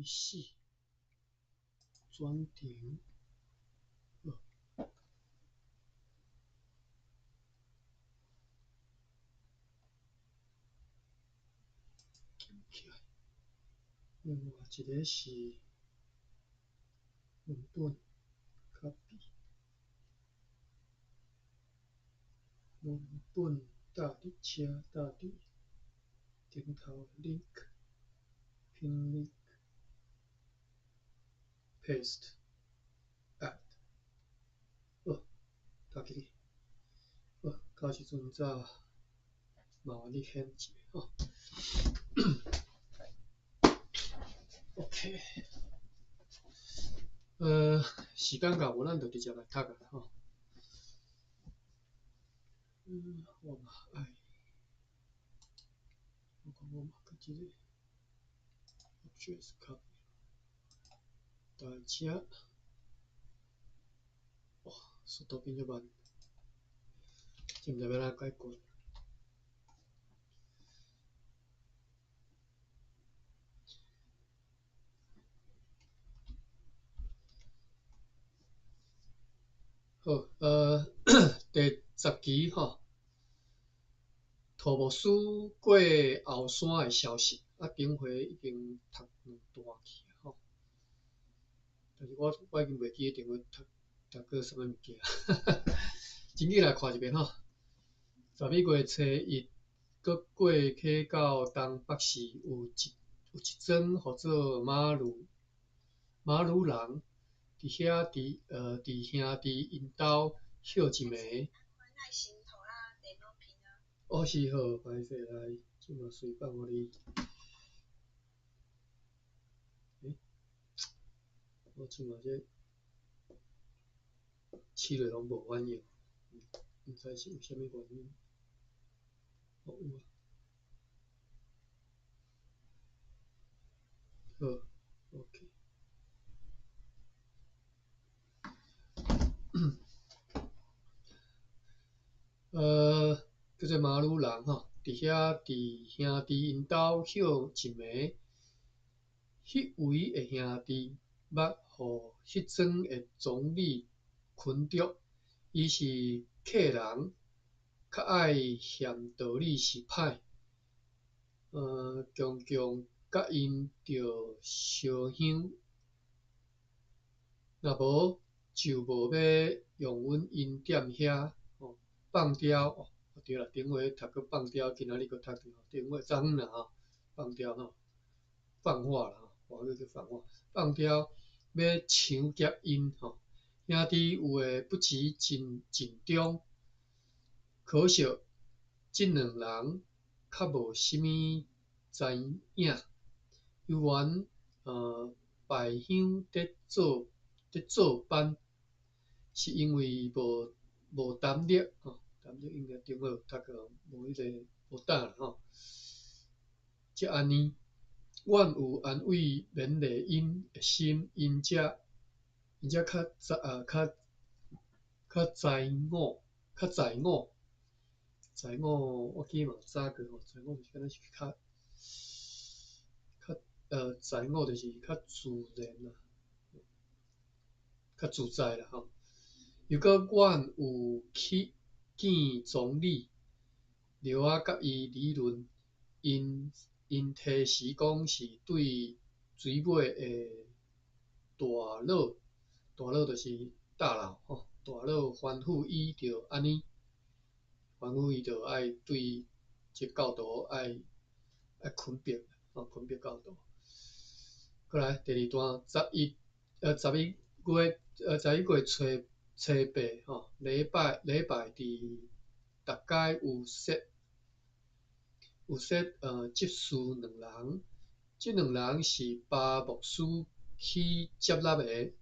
始，轉場，好，起來。另外一个是文本 copy，文本貼佇車，貼佇頂頭 link，pin link，paste add，好，貼起去。好，到時陣再麻煩你顯一下吼。OK，時間到無，咱就直接來讀啊吼。我嘛愛，我看我嘛佮這個 address copy，大遮，哇，速度變遮慢，這毋知欲按怎解決。好，第10期吼，涂牧師過後山的消息，啊，頂回已經讀兩段去啊吼。但是我已經袂記得頂回讀過啥物物件，真緊來看一遍吼。11月初1，閣過溪到東北市，有一莊號做馬魯人，佇遐佇兄弟𪜶兜歇一暝。哦，是好，歹勢來，這馬隨放予你。欸，我這馬這試落攏無反應，毋知是為啥物原因。哦，有啊。好，OK。叫做馬魯人吼，佇遐佇兄弟𪜶兜歇一暝。彼位的兄弟捌予彼莊的總理墾著，伊是客人，較愛嫌道理是歹，強強佮𪜶著燒香，若無就無欲容阮𪜶踮遐吼放刁哦，對啦，頂回讀過放刁，今仔日閣讀著，頂回昨昏啦吼，放刁吼，放話啦吼，華語叫放話，放刁欲搶劫𪜶吼，兄弟有的不時真緊張，可惜這兩人較無啥物知影，猶原拜香佇做班，是因為無膽力吼，膽力應該頂回有讀過，無彼个無膽啦吼。才按呢，阮有安慰勉勵𪜶的心，𪜶才較知我，知我，我記得嘛有早過吼，知我就是敢若是較知我就是較自然啦，較自在啦吼。又閣阮有去見總理，著仔佮伊理論，𪜶提示講是對水尾的大老，大老就是大佬吼，大老吩咐伊著按呢，吩咐伊著愛對這教徒愛墾迫，吼，墾迫教徒。過來第二段，11月初八吼，禮拜佇逐街有設執事兩人，這兩人是巴牧師去接納的。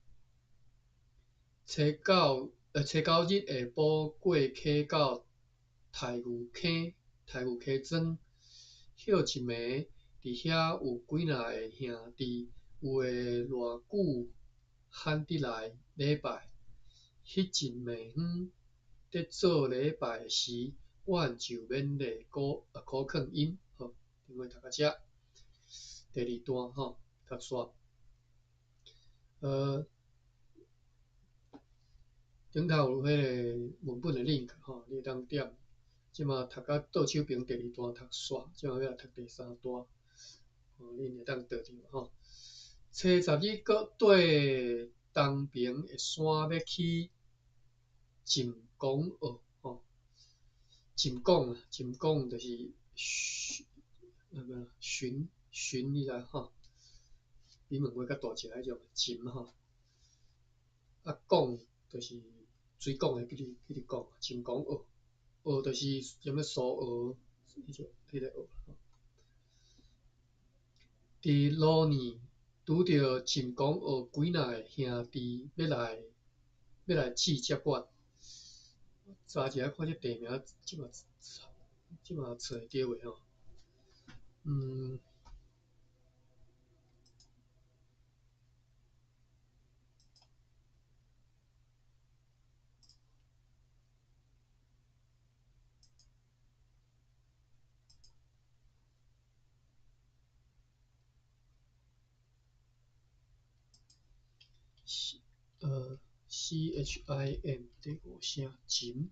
初九日下晡過溪到太牛溪莊，歇一暝，佇遐有幾若个兄弟，有的偌久罕得來禮拜。彼陣暝昏佇做禮拜時，阮就勉勵苦勸𪜶。好，頂回讀到遮。第二段吼，頭讀煞。頂頭有彼个文本的 link 吼，你會當點。這馬讀到倒手邊第二段讀煞，這馬欲來讀第三段，吼，恁會當倒著吼。初十日閣綴東爿的山欲去錦江澳吼，錦江啊，錦江就是巡那個巡巡，你知吼？比問話較大隻彼種錦吼，啊港就是水港的彼個彼個港，錦江澳，澳就是啥物蘇澳，彼種彼個澳。佇羅年拄著錦江澳幾若个兄弟欲來欲來試接我，查一下看這地名，這馬這馬揣會著袂吼？CHIM 第五聲錦。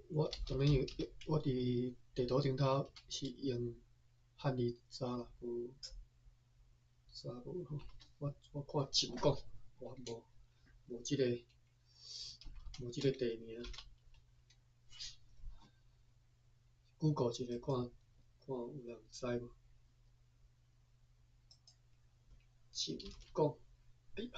我當然用，我佇地圖頂頭是用漢字查啦，無查無吼。我看錦港，我無無這个無這个地名。Google 一下看看有人知無？錦港，哎呀！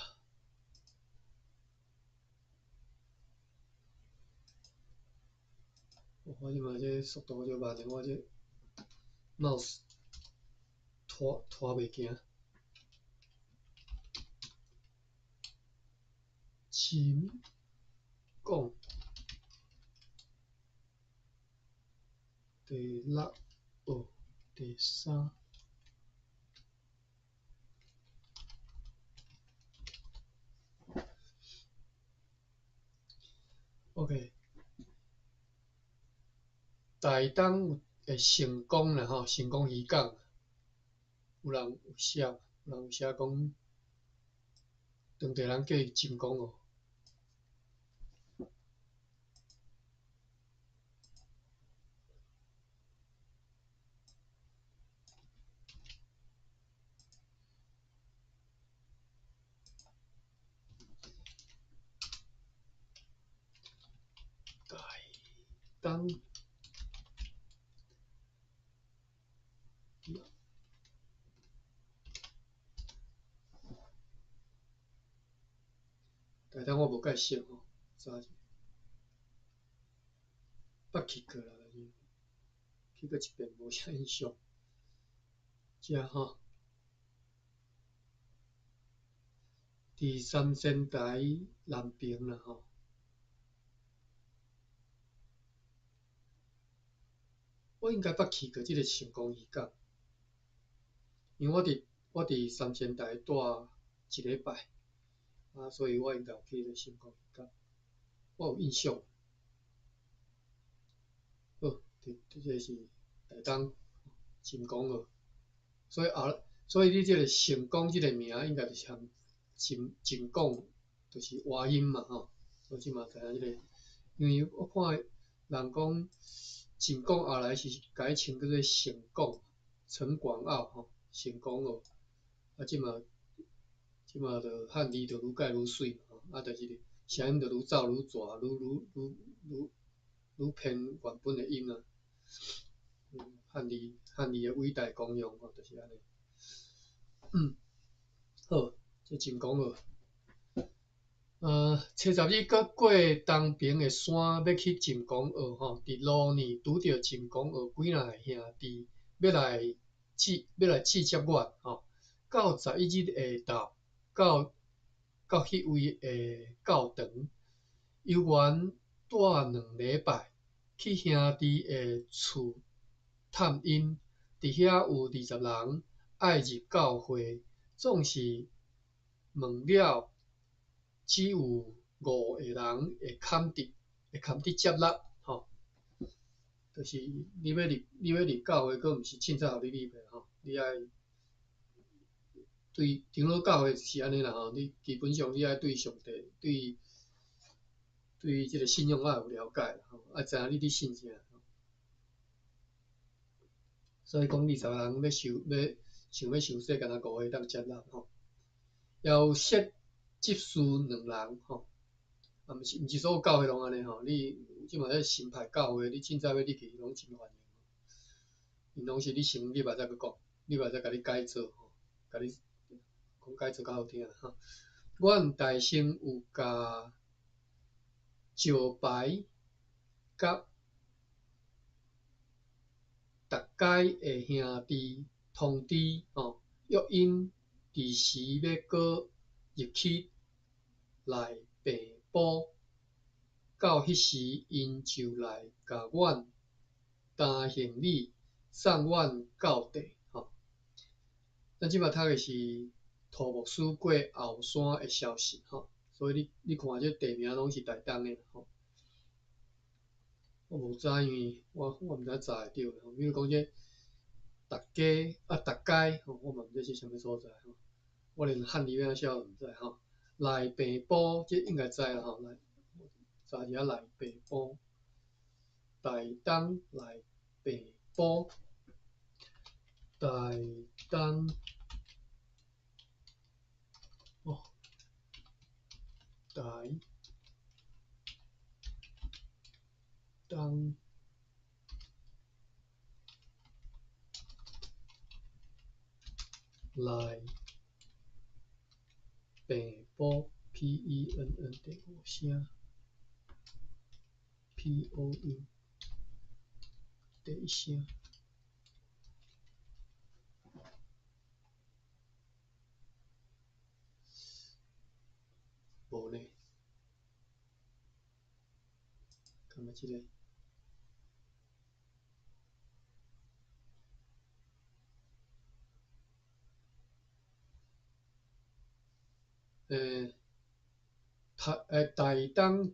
我這馬這速度足慢的，我這 mouse 拖拖袂行。錦港第六澳第三。OK，台東的成功啦吼，成功漁港，有人有寫，有人有寫講，當地人叫伊錦江澳。台東，台東我無介熟吼，查者，捌去過啦，但是去過一遍無啥印象。遮吼，佇三仙台南爿啦吼。我應該捌去過這个成功漁港，因為我佇三仙台蹛一禮拜，啊，所以我應該有去彼個成功漁港，我有印象。好，這個是台東錦江澳，所以後，所以你這個成功這個名應該就是含錦錦江，就是倚音嘛吼。所以這嘛知影這個，因為我看人講錦江後來是改稱叫做成港，成廣澳吼，成港澳。啊，這馬就漢字就愈改愈媠嘛吼，啊，就是聲音就愈走愈大，愈愈愈愈愈偏原本的音啊。漢字的偉大功用吼，就是按呢。好，這錦江澳。初十日閣過東爿的山，欲去錦江澳吼，佇路呢拄著錦江澳幾若个兄弟，欲來試欲來試接我吼。到11日下晝，到彼位的教堂，猶原蹛兩禮拜，去兄弟的厝探𪜶，佇遐有20人愛入教會，總是問了。只有五個人會堪得，會堪得接納，吼，就是你欲入，你欲入教會，閣毋是凊彩予你入的吼，你愛對長老教會是按呢啦吼，你基本上你愛對上帝、對對這个信仰愛有了解啦吼，愛知影你佇信啥。所以講20个人欲受欲想欲受洗，干焦五个會當接納吼。也有設執事兩人吼，啊，毋是毋是所有教會攏按呢吼，你這馬這新派教會，你凊彩欲入去攏真歡迎。𪜶攏是你先入來才閣講，入來才共你改造吼，共你講改造較好聽吼。阮大先有共招牌佮逐街的兄弟通知吼，若𪜶佇時欲閣入去內病埔，到彼時𪜶就來共阮擔行李，送阮到地吼。咱這擺讀的是涂牧師過後山的消息吼，所以你你看這地名攏是台東的吼。我無知，因為我我毋知查會著吼。比如講這逐街啊，逐街吼，我嘛毋知這是啥物所在吼。我連漢字欲按怎寫我都毋知吼。內病埔這應該知啦吼，來查一下內病埔，台東內病埔，台東哦，台東內病埔 P E N N 第五聲 P O U 第一聲，無呢？看覓這个？台台東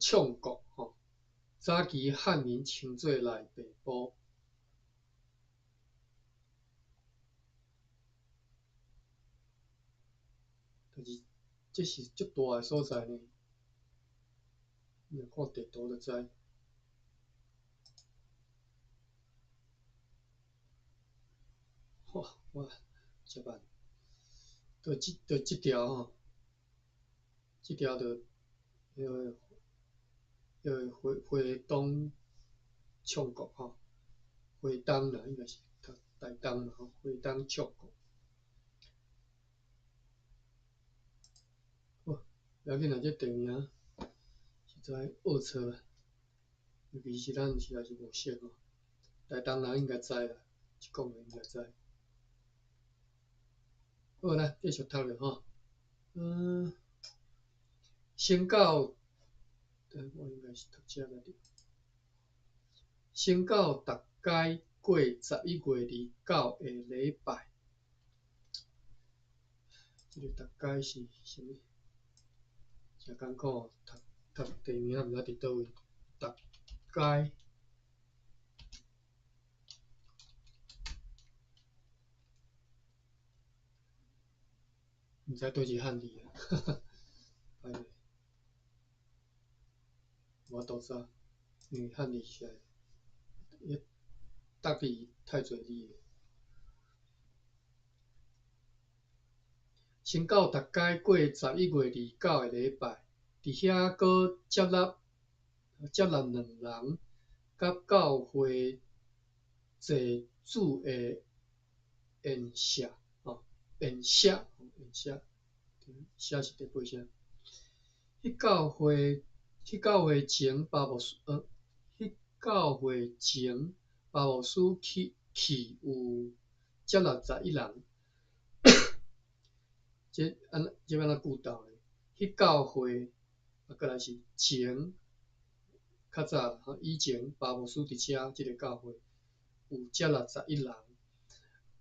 唱國吼，早期漢人稱做內病埔，但是這是足大的所在呢，你若看地圖就知。哇，我這慢，就這就這條吼，這條就彼个彼个花花東唱國吼，花東啦，應該是讀台東啦吼，花東唱國。好，無要緊啦，這地名實在學錯啦，尤其是咱實在是無熟吼，台東人應該知啦，一講就應該知。好，來繼續讀落吼。嗯，先到，我應該是讀這個對。先到逐該過11月29的禮拜，這个逐該是啥物？誠艱苦，讀讀地名毋知佇佗位。逐該毋知佗一漢字啊，哈哈，歹勢，無法度查，因為漢字實在，彼逐字太濟字。先到逐該過11月29的禮拜，佇遐閣接納接納兩人，佮教會祭主的宴席吼，宴席宴席，寫是第八聲。彼教會，彼教會前巴牧師，彼教會前巴牧師去去有接納11人。這按這欲按怎句鬥呢？彼教會啊，閣來是前較早吼，以前巴牧師佇遮這个教會有接納11人，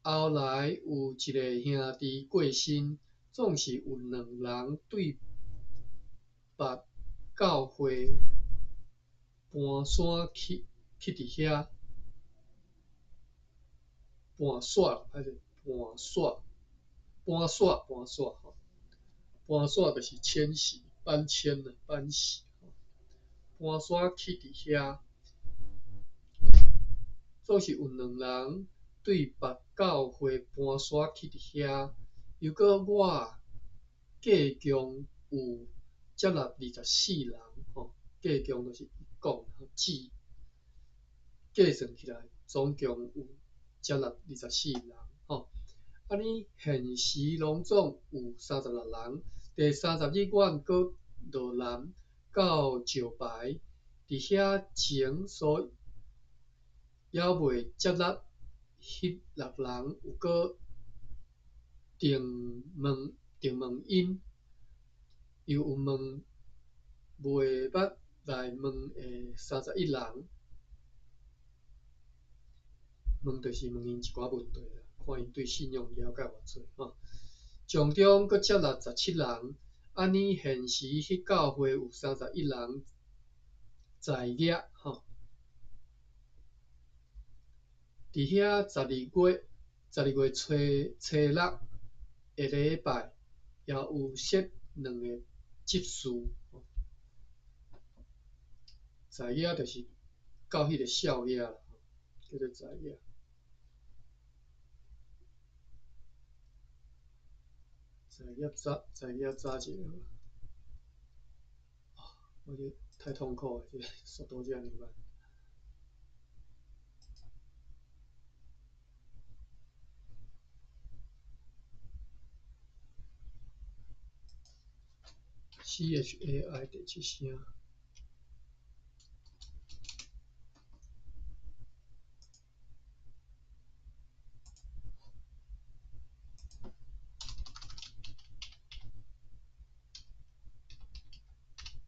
後來有一个兄弟過身，總是有兩人對別教會搬山去去佇遐，搬搬徙，歹勢搬徙，搬徙，搬徙吼，搬徙就是遷徙、搬遷啦、搬徙。搬徙去佇遐，總是有兩人對別教會搬徙去佇遐，又閣我計共有接納24人吼，計共就是一共計計算起來，總共有接納24人吼。按呢現時攏總有36人，第三十日阮閣落南到石牌，佇遐前所猶未接納彼六人，有閣定問定問𪜶，又有問袂捌來問的31人，問就是問𪜶一寡問題啦，看𪜶對信仰了解偌濟吼。從中閣接納17人，按呢現時彼教會有31人在額吼。佇遐12月初初六下禮拜，也有設兩个執事。在額就是到彼个數額啦，叫做在額。在額查在額查一下，我這太痛苦了，這个速度遮爾慢。CHAI 第七聲。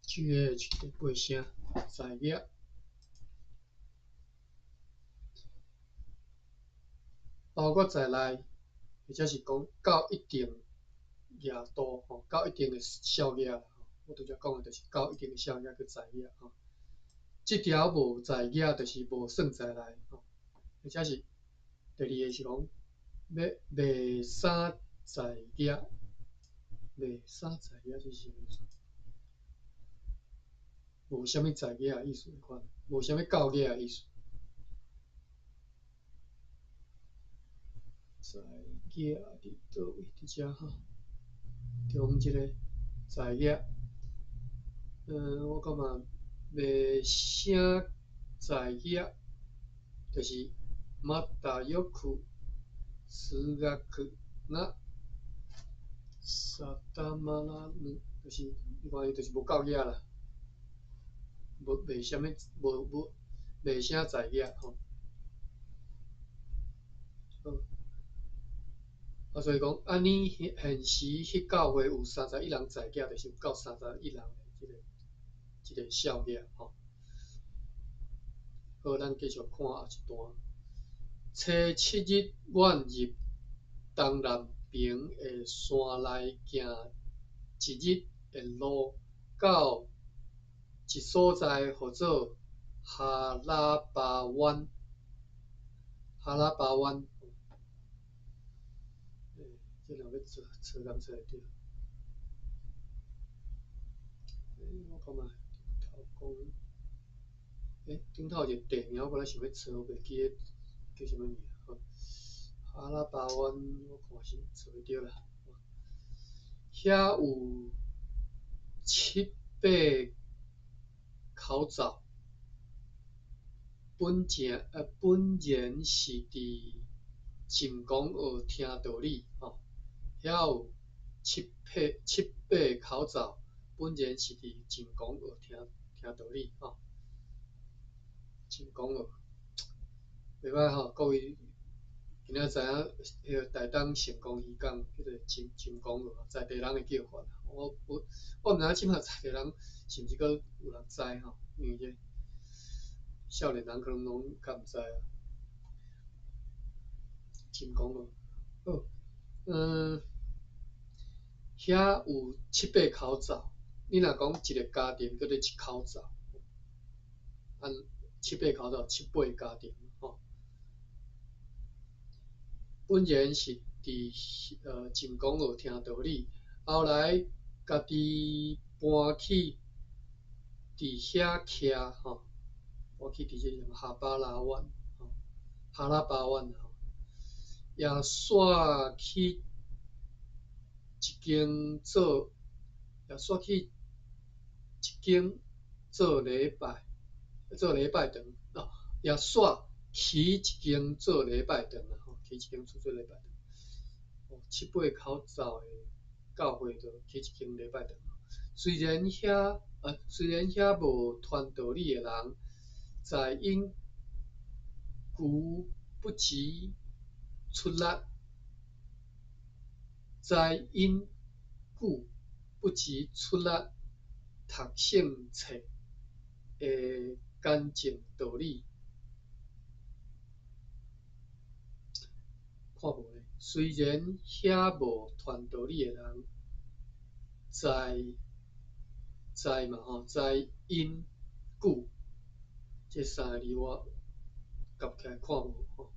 GH 第八聲，在額，包括在內，或者是講到一定額度吼，到一定的數額啦。我拄才講的就是到一定的數額叫在額吼。這條無在額，就是無算在內吼。或者是第二个是講欲袂啥在額，袂啥在額這是啥物意思？無啥物在額的意思款，無啥物到額的意思。在額佇佗位？佇遮吼，中這个在額。我感覺袂啥在額，就是またよく数学が定まらぬ，就是你看伊就是無夠額啦，無袂啥物無無袂啥在額吼。好，啊，所以講，按呢現時彼教會有31人在額，就是有夠31人的這個數額吼。好，咱繼續看後一段。初七日，阮入東南爿的山內行一日的路，到一所在號做哈拉巴灣。哈拉巴灣，這若欲找找敢找會著？我看覓頭講，頂頭有一個地名，我本來想欲找，我袂記得叫啥物名。哈拉巴灣，我看是找袂著啦。遐有七八口灶，本然是佇深港澳聽道理吼。遐有七八口灶，本然是佇深港澳聽聽道理吼。深港澳，袂歹吼，各位今仔知影彼个台東成功漁港彼个深深港澳在地人的叫法。我毋知影這馬在地人是毋是閣有人知吼，因為這少年人可能攏較毋知啊。深港澳，好，遐有七八口灶，你若講一个家庭叫做一口灶，按七八口灶，七八家庭吼。本然是佇靜岡學聽道理，後來家己搬去佇遐徛吼，搬去佇這個哈巴拉灣吼，哈拉巴灣吼，也煞去一間做，也煞去一間做禮拜，做禮拜堂，哦，也煞起一間做禮拜堂啦，吼，起一間厝做禮拜堂。哦，七八口走的教會就起一間禮拜堂。雖然遐無傳道理的人，在𪜶久不辭出力，在𪜶久不辭出力讀聖冊的乾淨道理。看無咧，雖然遐無傳道理的人，在在嘛吼，在𪜶久，這三个字我合起來看無吼。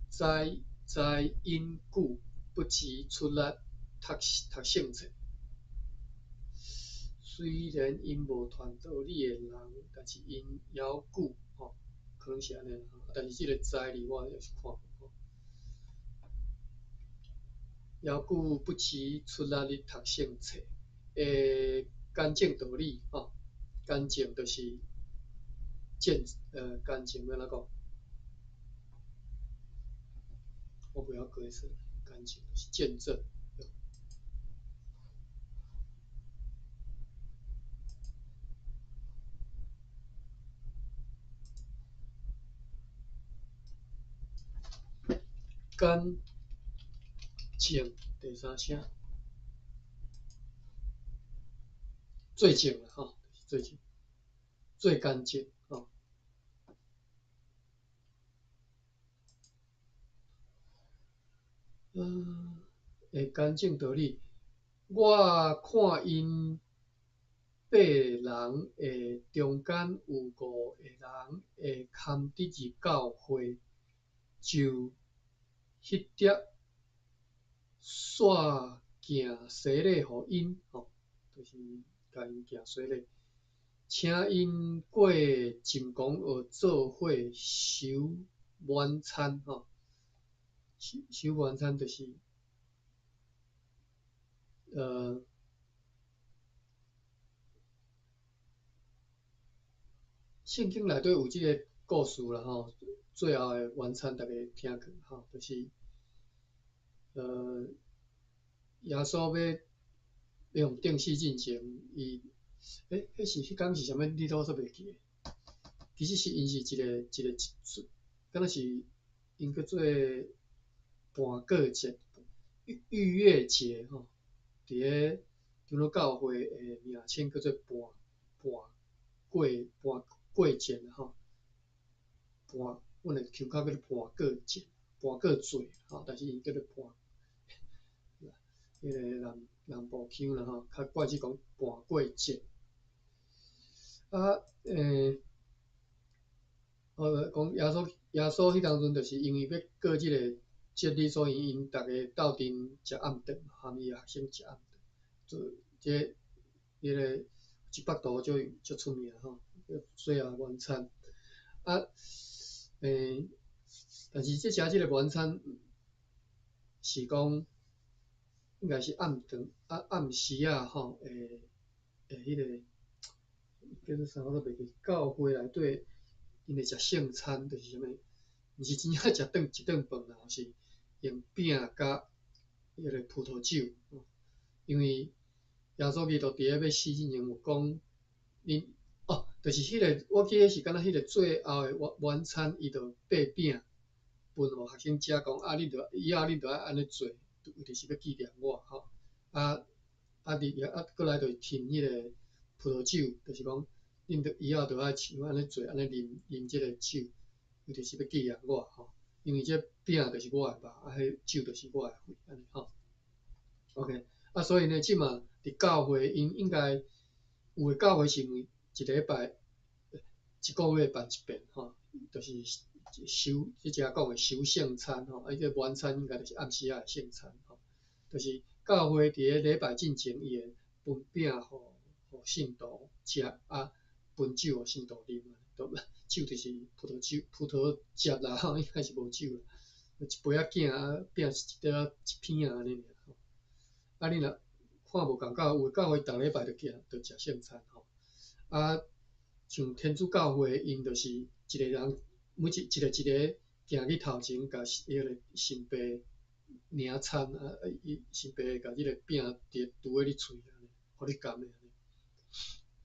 在在𪜶久不辭出力讀讀聖冊，雖然𪜶無傳道理的人，但是𪜶猶久吼，可能是按呢啦。但是這個在字我也是看無吼。猶久不辭出力咧讀聖冊，乾淨道理吼，乾淨就是乾淨欲按怎講？我袂曉解釋，乾淨就是見證。乾淨第三聲，最淨啦吼，最淨，最乾淨吼。會乾淨道理，我看𪜶八人的中間有五個人會堪得入教會，就彼得煞行洗禮予𪜶吼，就是共𪜶行洗禮，請𪜶過靜岡學做伙守晚餐吼，守晚餐就是，聖經內底有這個故事啦吼，最後的晚餐大家聽過吼，就是，耶穌欲予釘死進前，伊，彼是彼工是啥物？你都煞袂記得。其實是𪜶是一個一個一，敢若是𪜶叫做盤過節、逾越節吼，佇咧長老教會的名稱叫做盤過節吼，盤，阮的腔口叫做盤過節、盤過節吼，但是𪜶叫做盤，彼个南部腔啦吼，較慣勢講盤過節。啊，講耶穌彼當陣就是因為欲過這个節日，所以𪜶逐家鬥陣食暗頓，含伊的學生食暗頓。做這彼个一幅圖足足出名吼，最後晚餐。啊，但是這食這个晚餐是講應該是暗頓啊暗時仔吼，會彼个叫做啥我都袂記，教會內底𪜶會食聖餐，就是啥物？毋是真正食頓一頓飯啦，是用餅佮彼个葡萄酒。因為耶穌基督佇咧欲死之前有講，恁哦，就是彼个，我記得是敢若彼个最後的晚餐，伊就擘餅分予學生食，講啊，恁著以後恁著愛按呢做，就是欲紀念我吼。啊啊，你啊，閣來就是斟彼个葡萄酒，就是講恁著以後著愛像按呢做，按呢啉這个酒，就是欲紀念我吼。因為這餅就是我的肉，啊，彼酒就是我的血，按呢吼。OK，啊，所以呢，這馬佇教會，𪜶應該有的教會是每一禮拜、一個月辦一遍吼，就是一守這遮講的守聖餐吼，啊，這晚餐應該就是暗時仔的聖餐吼，就是教會佇咧禮拜進前，伊會分餅予信徒食，啊，分酒予信徒啉，酒就是葡萄酒、葡萄汁啦吼，應該是無酒啦，一杯仔囝啊，餅一塊仔一片仔按呢爾吼。啊，你若看無仝教，有的教會逐禮拜就行，就食聖餐吼。啊，像天主教會，𪜶就是一個人每一一個一個行去頭前，共彼个神父領餐啊，伊神父會共這個餅佇拄咧你喙按呢，予你含的按呢。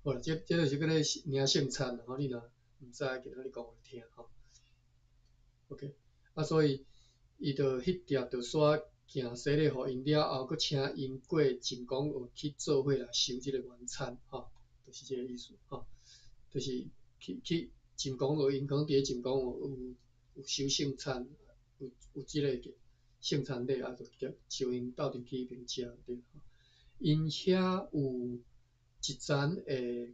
好啦，這就是叫做領聖餐啦吼，你若毋知，今仔日講予你聽吼。OK，啊，所以伊就彼碟就煞行洗禮予𪜶了後，閣請𪜶過真光學去做伙來守這個晚餐吼，就是這個意思吼，就是去真光學，𪜶可能佇咧真光學有守聖餐，有這個聖餐禮啊，就招𪜶鬥陣去彼爿食對。𪜶遐有一層的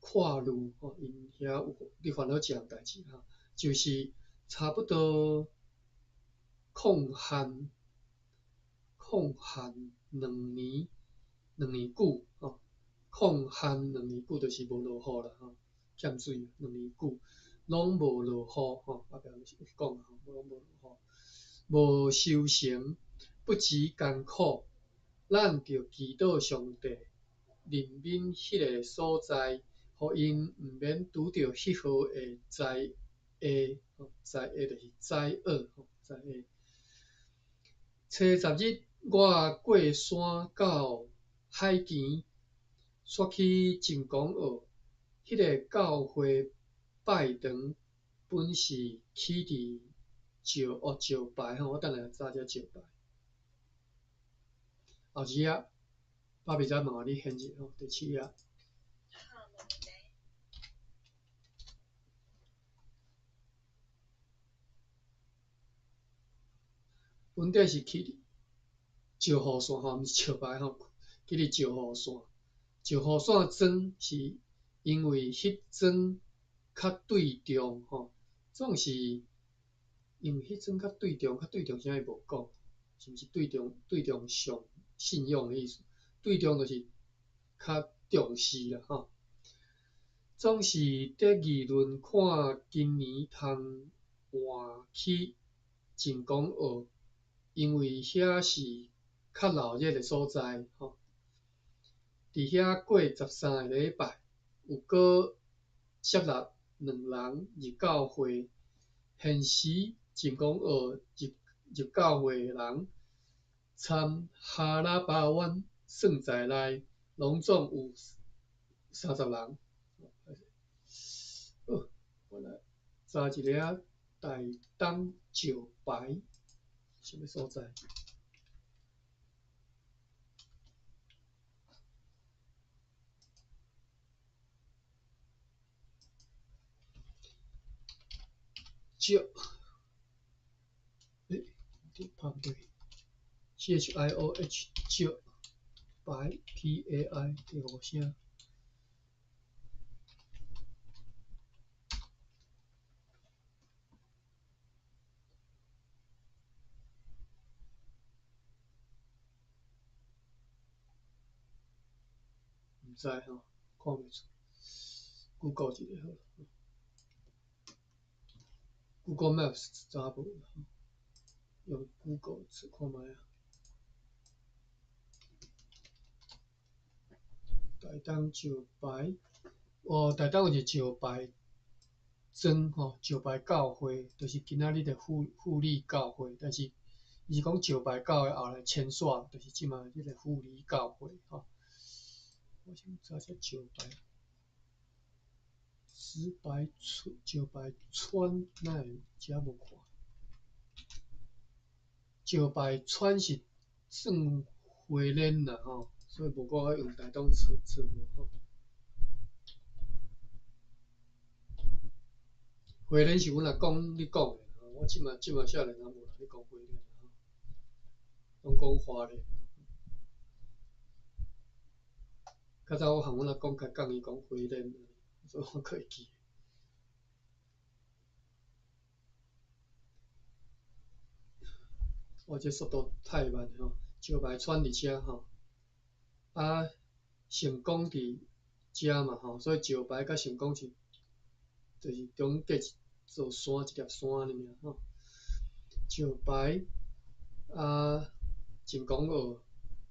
跨慮吼，𪜶遐有咧煩惱一項代誌吼，就是差不多抗旱兩年久吼，抗旱兩年久就是無落雨啦吼，欠水兩年久，攏無落雨吼，後壁有講吼，攏無落雨，無收成，不辭艱苦，咱著祈禱上帝憐憫彼个所在，予𪜶毋免拄著彼號的災厄，災厄就是災厄，災厄。初十日，我過山到海墘，煞去真光學，彼个教會拜堂本是起佇石牌吼，我等下查這石牌。後一頁，爸比再麻煩你掀一下吼，第七頁。好，無問題。本底是起佇石虎山吼，毋是石牌吼，起佇石虎山。石虎山庄是因為彼莊較對重吼，總是因為彼莊較對重，較對重啥伊無講，是毋是對重對重上信仰的意思？對重就是較重視啦吼。總是佇議論看今年通換去真光學，因為遐是較鬧熱的所在吼。佇遐過13個禮拜，有閣接納兩人入教會。現時真光學入教會的人，參哈拉巴灣算在內，攏總有30人。好，我來查一下台東石牌啥物所在。石，欸，拍毋對，CHIOH 石牌 PAI 第五聲。毋知吼，看袂出。Google 一下好。Google Maps 查無，用 Google 試看覓啊。台東石牌，哦，台東有一個石牌莊吼，石牌教會，就是今仔日的富里教會，但是伊是講石牌教會後來遷徙，就是這馬這個富里教會吼。我先查下石牌，石牌村，石牌村，哪會遮無看？石牌村是算花蓮啦吼，所以無講我用台東找無吼。花蓮是阮阿公咧講的，我這馬少年人無人咧講花蓮吼，攏講花蓮。較早我和阮阿公開講，伊講花蓮，所以我閣會記。哦，這速度太慢吼，石牌村佇遮吼，啊，成功佇遮嘛吼，所以石牌佮成功是，就是中間一座山，一粒山按呢爾吼。石牌啊，成功澳，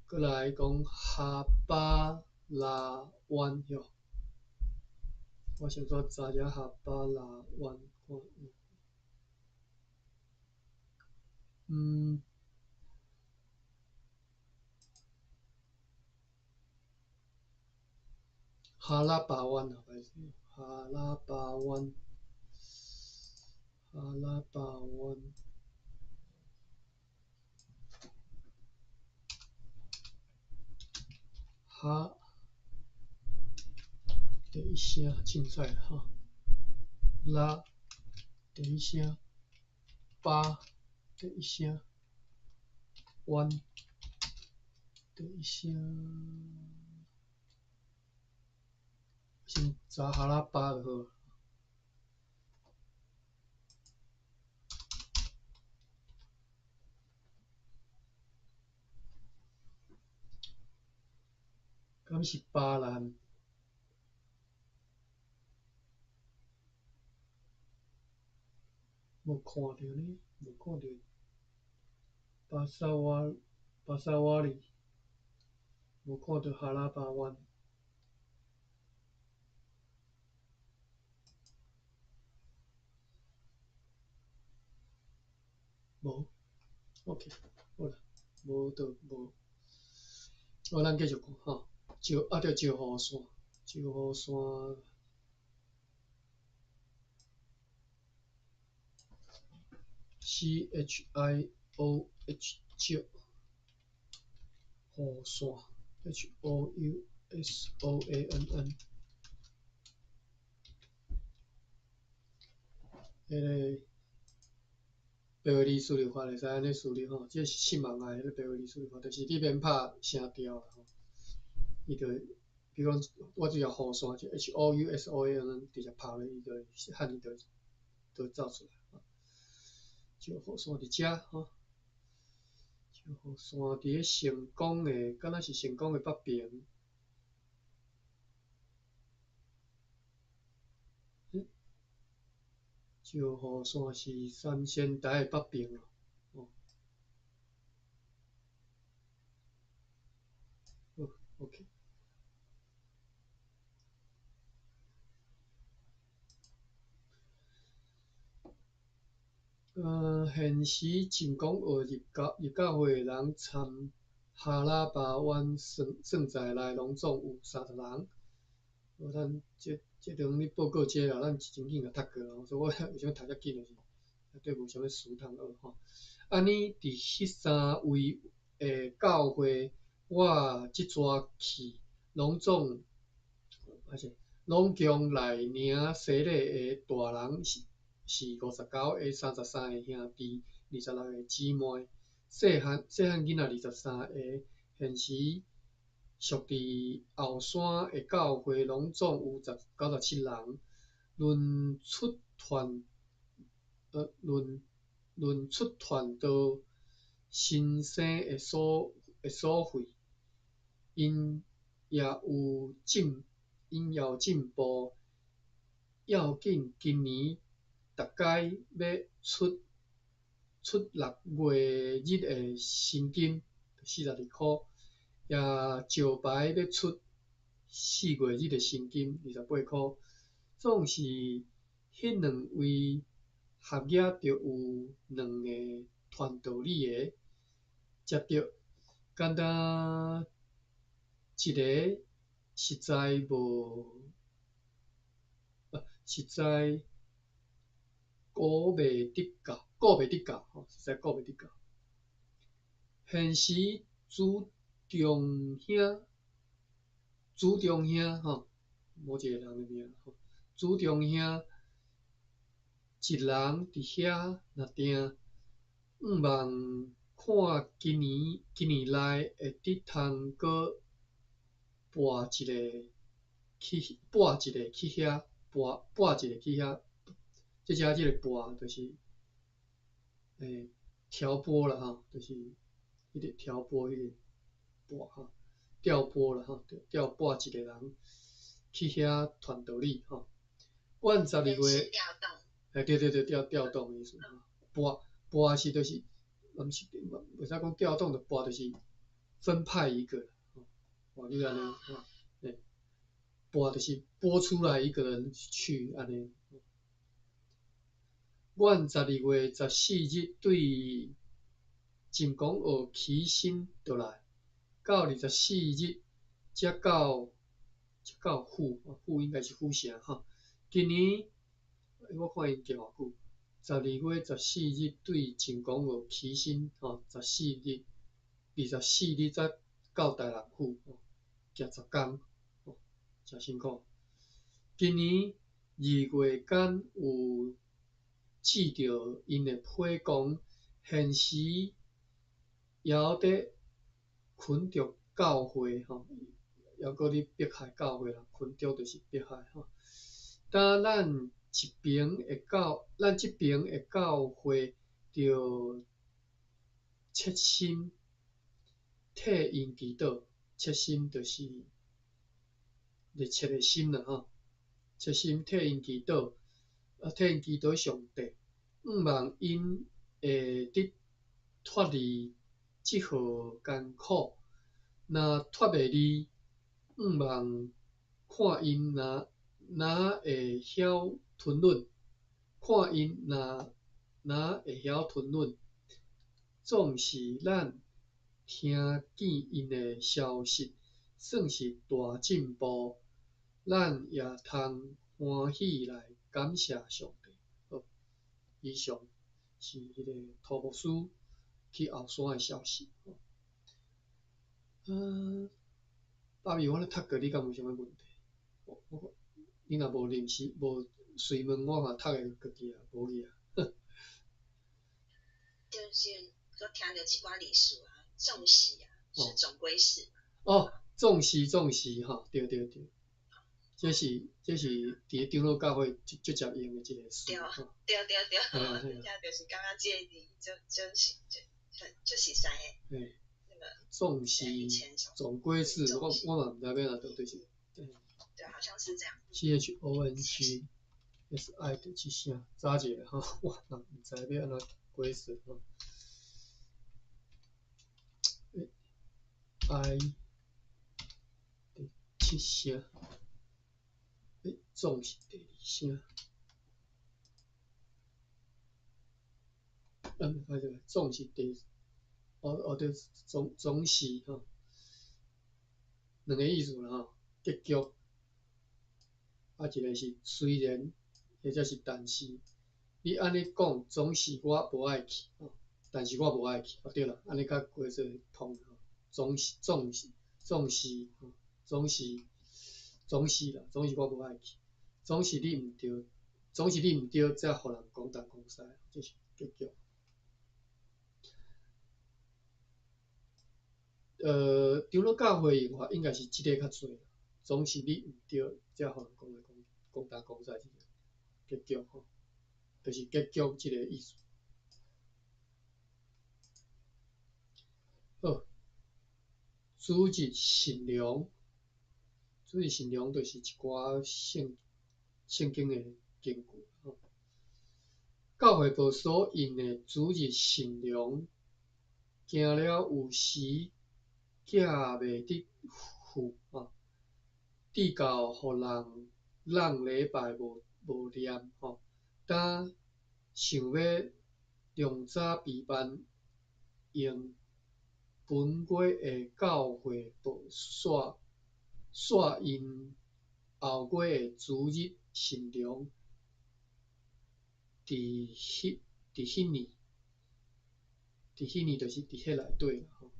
閣來講哈巴拉灣吼，我先煞查一下哈巴拉灣看有。哈拉巴灣啊，歹勢，哈拉巴灣，哈拉巴灣，哈，第一聲凊彩啦吼，拉，第一聲，巴，第一聲，灣，第一聲。先查哈拉巴就好。敢是巴蘭？無看著呢，無看著。巴沙瓦，巴沙瓦里，無看著哈拉巴灣。無，OK，好啦，無就無。好，咱繼續看吼，石啊對，石虎山，石虎山，CHIOH 石虎山，HOUSOANN，彼个。白話字輸入法會使按呢輸入吼，這是新網的彼個白話字輸入法，就是你免拍聲調啦吼。伊就比如講，我只要雨傘就 HOUSOANN 直接拍落，伊就漢字就走出來。石虎山佇遮吼，石虎山佇咧成功的，敢若是成功的北邊。石虎山是三仙台的北邊哦。好，OK。現時成功澳入教會的人參哈拉巴灣算在內，攏總有30人。無咱這陣咧報告這啦，咱真緊共讀過啦，所以我為啥物讀遮緊，就是內底無啥物詞通學吼。按呢，佇彼三位的教會，我這逝去，攏總，歹勢，攏共來領洗禮的大人是59個、33個兄弟、26個姊妹。細漢囡仔23個，現時屬佇後山的教會，攏總有97人。論出傳道新生的所費，𪜶也有進步。要緊今年逐概欲出6月日的薪金42箍，也石牌欲出4月日的薪金28箍。總是彼兩位合額就有兩個傳道理的，接著敢若一个實在無，實在顧袂得到，顧袂得到，吼，實在顧袂得到。現時朱中兄，朱中兄吼，某一個人的名吼，朱中兄一人佇遐若定，向望看今年內會得通閣撥一个去，撥一个去遐，撥一个去遐。這遮這个撥就是，調撥啦吼，就是彼个調撥彼個撥吼，調撥啦吼，調撥一個人去遐傳道理吼。阮十二月，欸對對對，調動的意思吼，撥撥是就是，毋是，袂使講調動的撥，就是分派一個，吼，你按呢，吼，欸，撥就是撥出來一個人去按呢。阮12月14日對晉江澳起身倒來，到24日才到府，府應該是府城吼。今年我看𪜶行偌久，十二月十四日對晉江澳起身吼，十四日，24日才到台南府，行10工，誠辛苦。今年二月間有接著𪜶的批講，現時猶佇捆著教會吼，猶閣咧迫害教會啦，捆著就是迫害吼。當咱這爿的教會著切心替𪜶祈禱，切心就是熱切的心啦吼，切心替𪜶祈禱，啊替𪜶祈禱上帝，向望𪜶會得脫離這號艱苦，若脫袂離，向望看𪜶若會曉吞忍，看𪜶若會曉吞忍，總是咱聽見𪜶的消息，算是大進步，咱也通歡喜來感謝上帝。好，以上是彼個涂牧師去後山的消息。嗯，爸比，我咧讀過，你敢有啥物問題？我你若無臨時無隨問我嘛，讀會過去啊，無去啊。就是閣聽著一寡歷史啊，總是啊，是總歸是。哦，總是總是吼，對對對，這是佇咧長老教會足足常用的一個詞。對對對對，聽就是感覺這個字足足是足足實在的。嘿，總是總歸是，我嘛毋知欲按怎讀，就是。對，好像是這樣。 CHONG SI 第七聲，早一下吼，我嘛毋知欲按怎解釋吼。I 第七聲，欸，總是第二聲。嗯，歹勢，總是第，哦哦對，總是吼，兩个意思啦吼，結局，啊一个是雖然，或者是但是，你按呢講，總是我無愛去，吼，但是我無愛去，哦對啦，按呢較規則通吼，總是總是總是總是總是啦，總是我無愛去，總是你毋對，總是你毋對，才予人講東講西，這是結局。長老教會用法應該是這个較濟，總是你毋對，才予人講來講講東講西，這個結局吼，就是結局這個意思。好，主日信良，主日信良就是一寡聖經的根據吼。教會報所印的主日信良，驚了有時寄袂得付吼，至到予人挵禮拜無念吼，當想欲量早備辦用本月的教會報煞印後月的主日信良，佇彼年就是佇彼內底啦吼。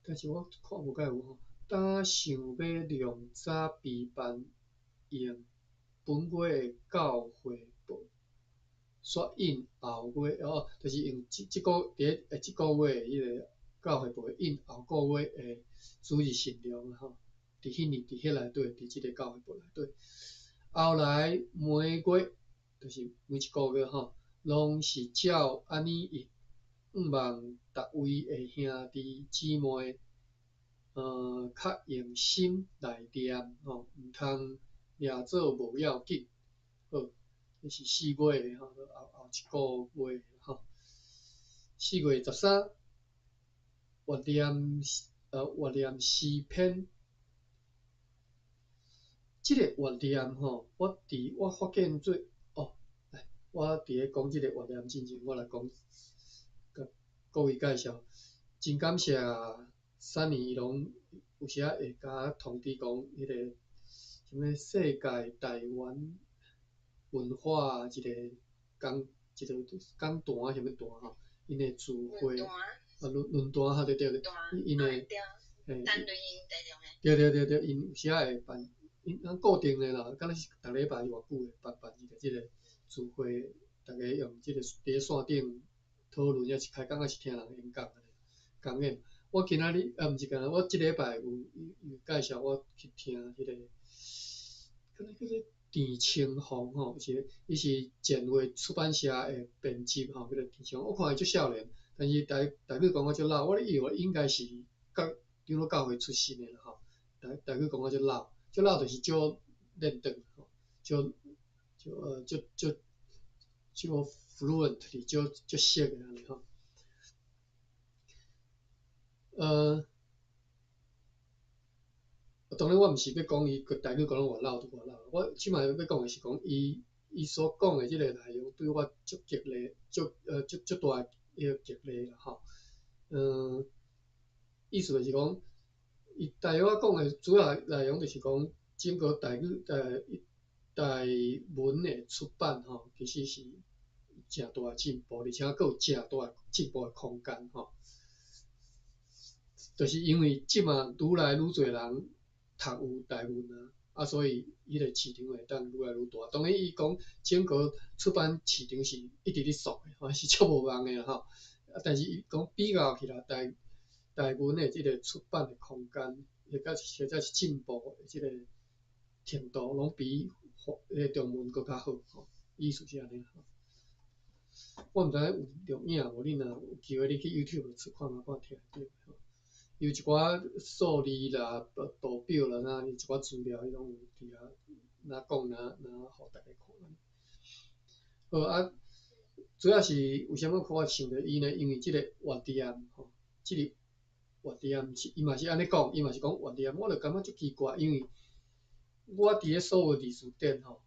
但是我看無蓋有吼，當想欲量早備辦用本月的教會報，煞印後月哦，就是用這個佇咧這個月的彼個教會報印後個月的主日信良吼，佇彼年佇彼內底，佇這個教會報內底。後來每月就是每一個月吼，攏是照按呢印，向望逐位的兄弟姊妹，較用心來念吼，毋通掠做無要緊。好，這是四月的吼，後後一個月吼。4月13，閱念詩篇。這个閱念吼，我佇我發現最哦，來，我佇咧講這個閱念進前，我來講，共各位介紹。真感謝 Sunny 伊攏有時仔會共我通知講，彼个啥物世界台灣文化一個講一個講壇啥物壇吼，𪜶的聚會啊論壇哈對對對，𪜶的嘿，對對對對，𪜶有時仔會辦，𪜶咱固定的啦，敢若是逐禮拜是偌久會辦一個這個聚會，逐家用這個佇咧線頂討論，抑是開講，抑是聽人演講按呢，講演。我今仔日啊，毋是今仔，我這禮拜有介紹我去聽彼個，敢若叫做鄭清風吼，是伊是前衛出版社的編輯吼，叫做鄭清風。我看伊足少年，但是台語講甲足老，我咧以為應該是教長老教會出身的啦吼。台語講甲足老，足老就是足練轉吼，足足足足足 fluently，足足熟的按呢吼。當然我毋是欲講伊台語講得偌老就偌老，我這擺欲講的是講伊所講的這個內容對我足激勵，足足大的彼個激勵啦吼。意思就是講，伊大約講的主要內容就是講，整個台語台文的出版吼，其實是誠大的進步，而且閣有誠大的進步的空間吼。就是因為這馬愈來愈濟人讀有台文啊，啊，所以彼個市場會當愈來愈大。當然，伊講整個出版市場是一直咧縮的，吼，是足無望的啦吼。啊，但是伊講比較起來，台文的這個出版的空間，或者是進步的這個程度，攏比彼個中文閣較好吼。意思是按呢吼。我毋知影有錄影無，你若有機會，你去 YouTube 出看覓看聽會著吼。有一寡數字啦、圖表啦，那一寡資料，伊攏有佇遐，若講若若予大家看。好啊，主要是為啥物我想著伊呢？因為這個閱念吼，這個閱念是伊嘛是按呢講，伊嘛是講閱念，我就感覺足奇怪，因為我佇咧所有字辭典吼，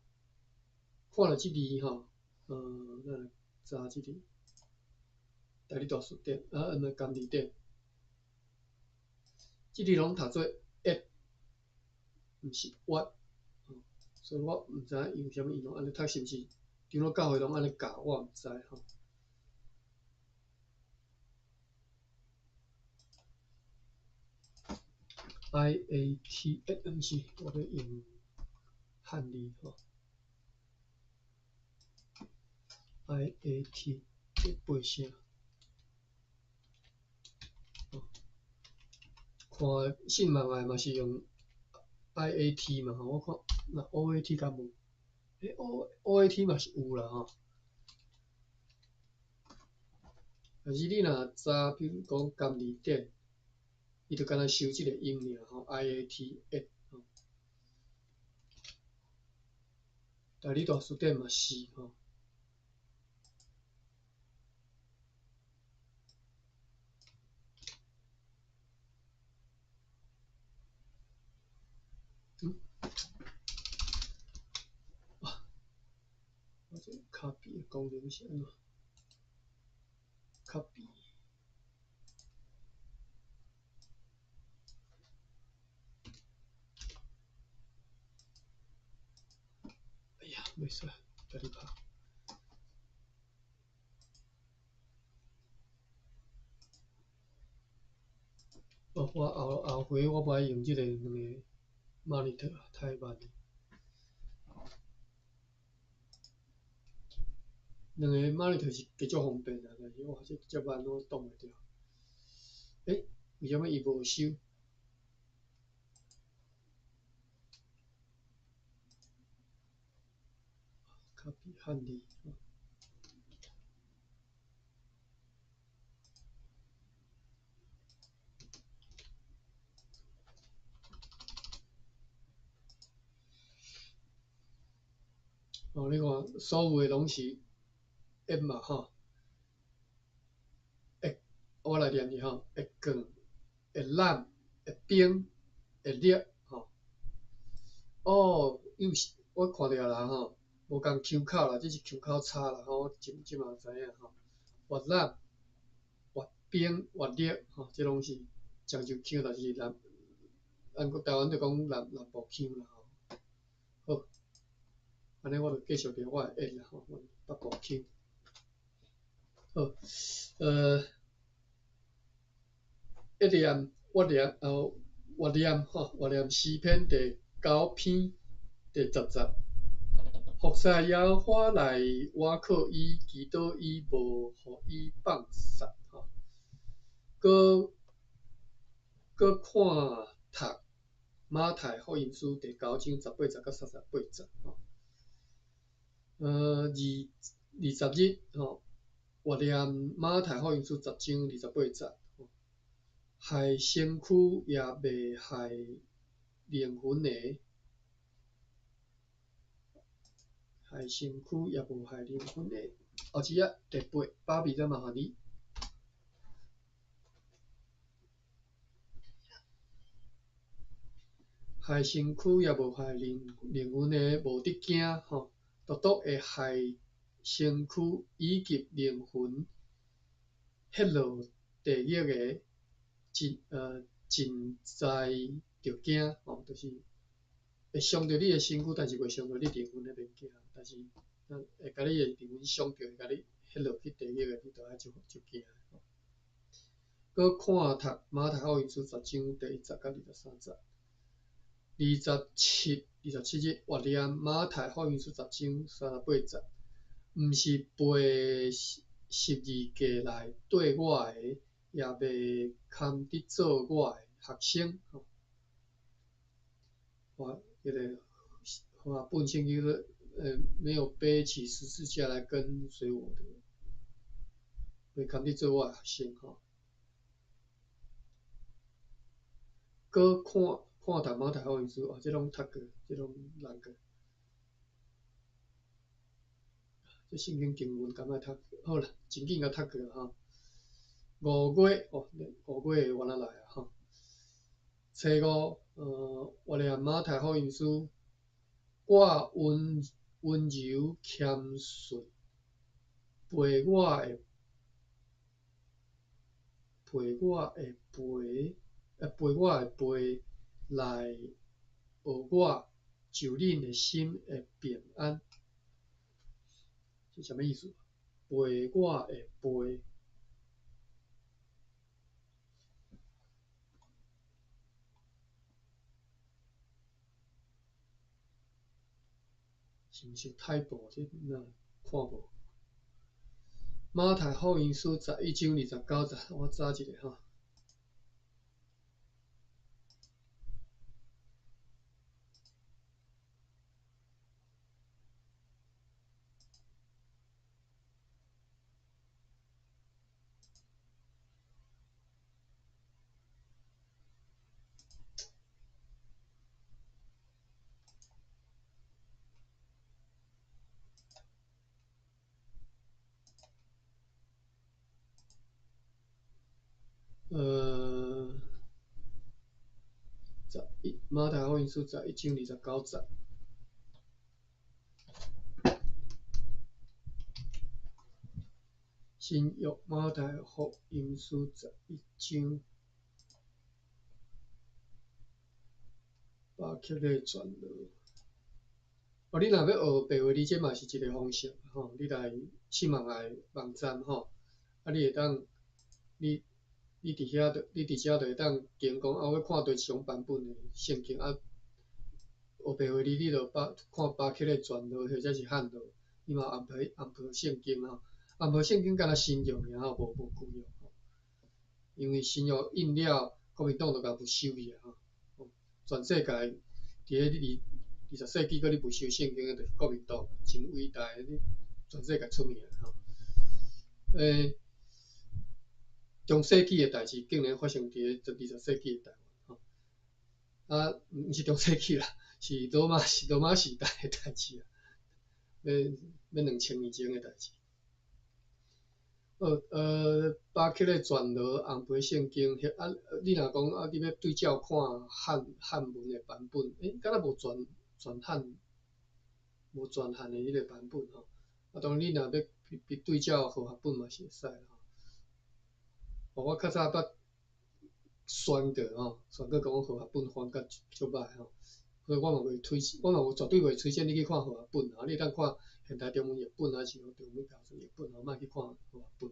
看著這字吼，咱來查這字，台語大辭典啊，毋是簡字典。這字攏讀做 at，毋是 what，所以我毋知影伊為啥物伊攏按呢讀，是毋是長老教會攏按呢教，我毋知吼。I A T，欸，毋是，我欲用漢字吼。I A T，這八聲。看信望愛嘛是用 I A T 嘛吼，我看那 O A T 敢無？欸，O A T 嘛是有啦吼。但是你若查，比如講簡字典，伊就干焦收這個音爾吼，I A T at 吼。台語大辭典嘛是吼。啊，我這 copy 的功能是按怎？copy。哎呀，袂使，家己拍。哦，我後後回我無愛用這個兩个 monitor，太慢了。兩個 monitor 是加足方便啊，但是哇，這遮慢我擋袂著。欸，為啥物伊無收？copy 漢字。哦，你看，所有的攏是一嘛吼，会，我來念伊吼，會降、會攬、會冰、會力吼。哦，又是我看著啦吼，無仝腔口啦，這是腔口差啦吼，我這這嘛知影吼。越攬、越冰、越力吼，這攏是漳州腔，但是南，咱台灣就講南部腔啦吼。好。按呢，我就繼續著我的演啦吼，阮北部腔。好，一念我念我念吼，我念詩篇第九篇第十節。服侍耶和華來倚靠伊，祈禱伊無予伊放殺吼。閣閣看讀馬太福音書第九章十八節到三十八節吼。二20日吼，我念馬太福音書十章二十八節，害身軀也袂害靈魂的，害身軀也無害靈魂的。後一頁第八，芭比，再麻煩你。害身軀也無害靈魂的，無得驚吼。獨獨會害身軀以及靈魂，彼落地獄的盡在著驚吼，就是會傷著你的身軀，但是袂傷著你靈魂的免驚。但是會共你的靈魂傷著，會共你彼落去地獄的，你就愛足足驚。閣看讀馬太福音書十章第一節到二十三節。27日，我念馬太福音書十章三十八節，毋是背十字架來綴我的，也袂堪得做我的學生。吼，我彼个和合本聖經說，沒有背起十字架來跟隨我的，袂堪得做我的學生。吼，閣看。看讀馬太福音書，哦，這攏讀過，這攏難過。這聖經經文敢愛讀？好啦，真緊共讀過吼。五月哦，五月會原來來啊吼。初五，我念馬太福音書，我溫柔謙順，背我的背我的背，背我的背。來學我，就恁的心會平安。這啥物意思？背我的背，是毋是太薄？這哪看無？馬太福音書十一章二十九節，我查一下吼。11馬太福音書十一章二十九節。新約馬太福音書十一章，巴克禮傳道。哦，你若欲學白話，你這嘛是一个方式吼。你來喜馬拉雅網站吼，啊，你會當你。你佇遐就，你佇遮就會當揀講，啊，我欲看佗一種版本的聖經啊，學白話字，你就巴看巴克禮傳道或者是漢道，伊嘛有安排安排聖經吼，安排聖經敢若新約爾吼，無無舊約吼，因為新約印了，國民黨就共沒收去啊吼，全世界佇咧二十世紀閣咧沒收聖經的，就是國民黨，真偉大，全世界出名吼，中世紀的代誌竟然發生佇咧二十世紀的台灣吼，啊，毋是中世紀啦，是羅馬時代的代誌啊。欲欲2000年前的代誌。巴克的全羅紅皮聖經，啊，你若講啊，你欲對照看漢文的版本，敢若無全全漢，無全漢的彼个版本吼。啊，當然你若欲比對照和合本嘛是會使啦吼。我較早捌宣過吼，宣過講和合本翻甲足䆀吼，所以我嘛袂推，我嘛無絕對袂推薦你去看和合本啊，你會當看現代中文譯本，還是中文標準譯本吼，莫去看和合本，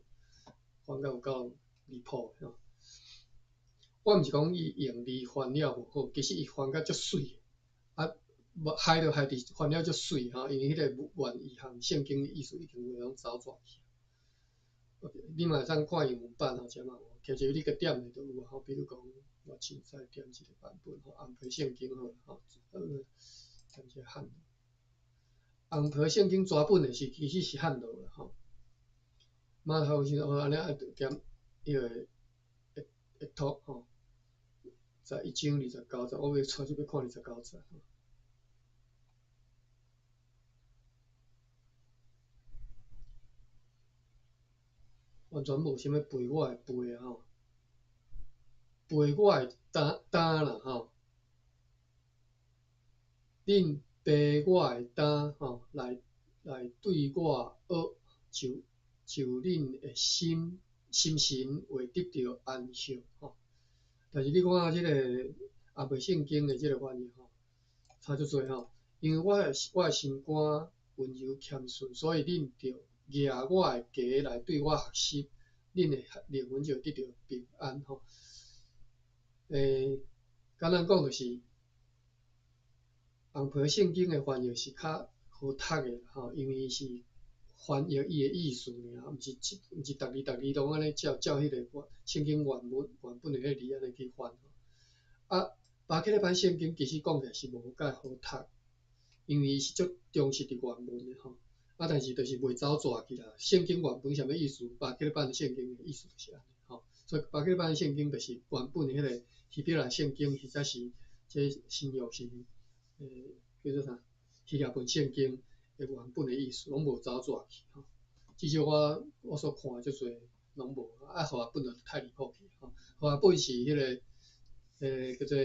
翻甲有夠離譜的吼。我毋是講伊用字翻了無好，其實伊翻甲足媠，啊，無害就害佇翻了足媠吼，因為彼個原意和聖經的意思已經袂攏走轉去。你嘛會當看英文版吼，這嘛有，其實你閣點的就有啊吼，比如講我凊彩點一個版本吼，紅皮聖經好吼，點一個漢紅皮聖經全本的是其實是漢羅啦吼。馬太福音哦，按呢愛點彼個會會讀吼，11章29節，我欲帶入欲看29節吼。完全無啥物背我的背啊吼，背我的擔擔啦吼，恁背我的擔吼，來對我學，就恁的心神會得著安息吼。但是你看這個紅皮聖經的這個翻譯吼，差足濟吼，因為我的心肝溫柔謙順，所以恁著舉我的枷來對我學習，恁的靈魂就會得著平安吼。簡單講就是，紅皮聖經的翻譯是較好讀的吼，因為是翻譯伊的意思爾，毋是逐字逐字攏按呢照照彼個聖經原文原本的彼個字按呢去翻。啊，巴克禮版聖經其實講起來是無介好讀，因為伊是足忠實佇原文的吼。啊，但是就是袂走逝去啦。聖經原本啥物意思，巴克禮版聖經的意思就是按呢吼。所以巴克禮版聖經就是原本的彼個希伯來聖經，或者是這新約是叫做啥？希臘文聖經的原本的意思，攏無走逝去吼。至少我所看的足濟攏無，啊，和合本就太離譜去吼。和合本是彼個叫做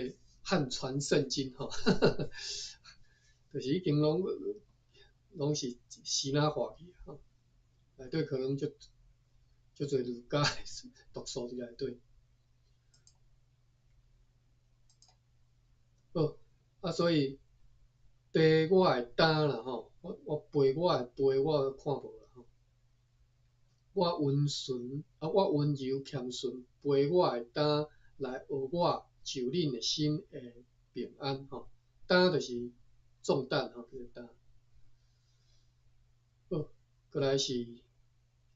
漢傳聖經吼，就是已經攏是支那化去吼，內底可能足足濟儒家毒素佇內底。好，啊，所以背我的擔啦吼，我背我的背我看無啦吼。我溫順啊，我溫柔謙順，背我的擔來學我，就恁的心會平安吼。擔就是重擔吼，叫做擔。好，過來是，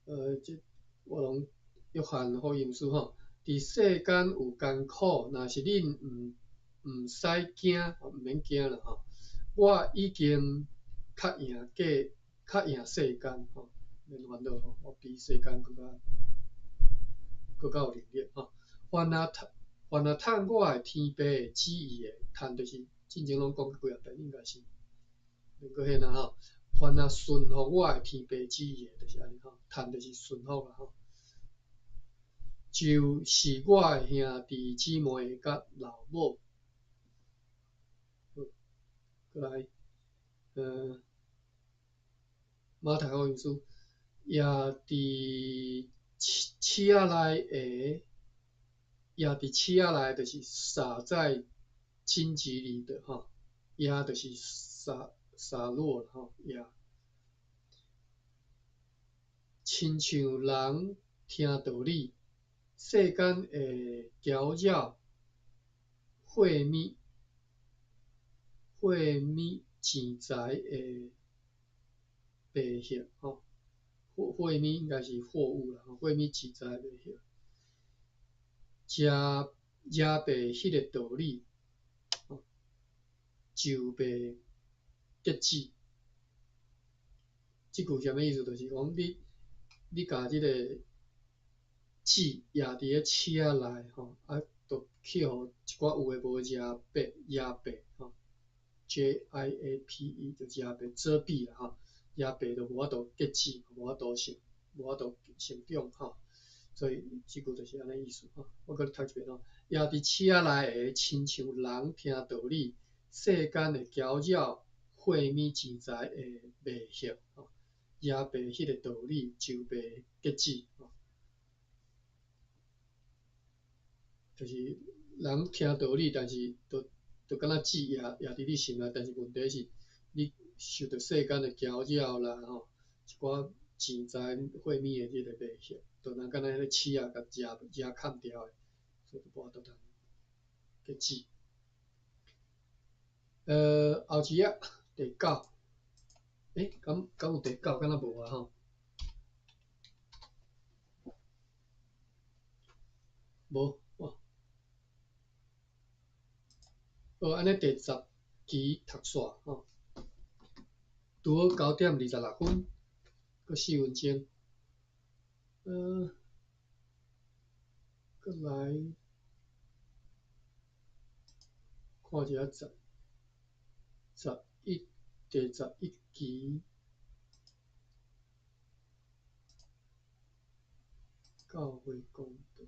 這我攏約翰福音書吼，佇世間有艱苦，若是恁毋使驚，毋免驚啦吼。我已經較贏過，較贏世間吼，免煩惱吼，我比世間閣較有能力吼。凡若趁我的天父的旨意的，趁就是進前攏講過幾仔遍，應該是免閣彼啦吼。凡若順服我的天父旨意的，就是按呢吼，趁就是順服啦吼。就是我的兄弟姊妹佮老母。好，過來，馬太福音書，也佇刺仔內的，也佇刺仔內，就是撒在荊棘裡的吼，也就是撒落吼，也親像人聽道理，世間的攪擾、貨物、貨物錢財的迷惑吼，貨物應該是貨物啦，貨物錢財的迷惑，遮遮蔽彼个道理，就袂結子。這句啥物意思？就是講你共這個籽壓佇咧刺仔內吼，啊，就去予一寡有的無遮蔽遮蔽吼，J I A P E 就遮蔽遮蔽啦吼，野白就無法度結子，無法度成，無法度成長吼。所以這句就是按呢意思吼。我閣讀一遍吼：掖佇車內的，親像人聽道理，世間的攪擾、貨物錢財的迷惑吼，掖白彼个道理就袂結子吼。就是人聽道理，但是就就敢若籽掖掖佇你心內，但是問題是，你受著世間的攪擾啦吼，一寡錢財貨物的這个迷惑，就若敢若彼个刺仔共攑攑崁掉的，所以就無法度通結子。後一頁第九，敢敢有第九？敢若無啊吼？無，哇！好，按呢第十期讀煞吼，拄好9點26分，閣4分鐘。閣來看一下十十一第十一期教會公道。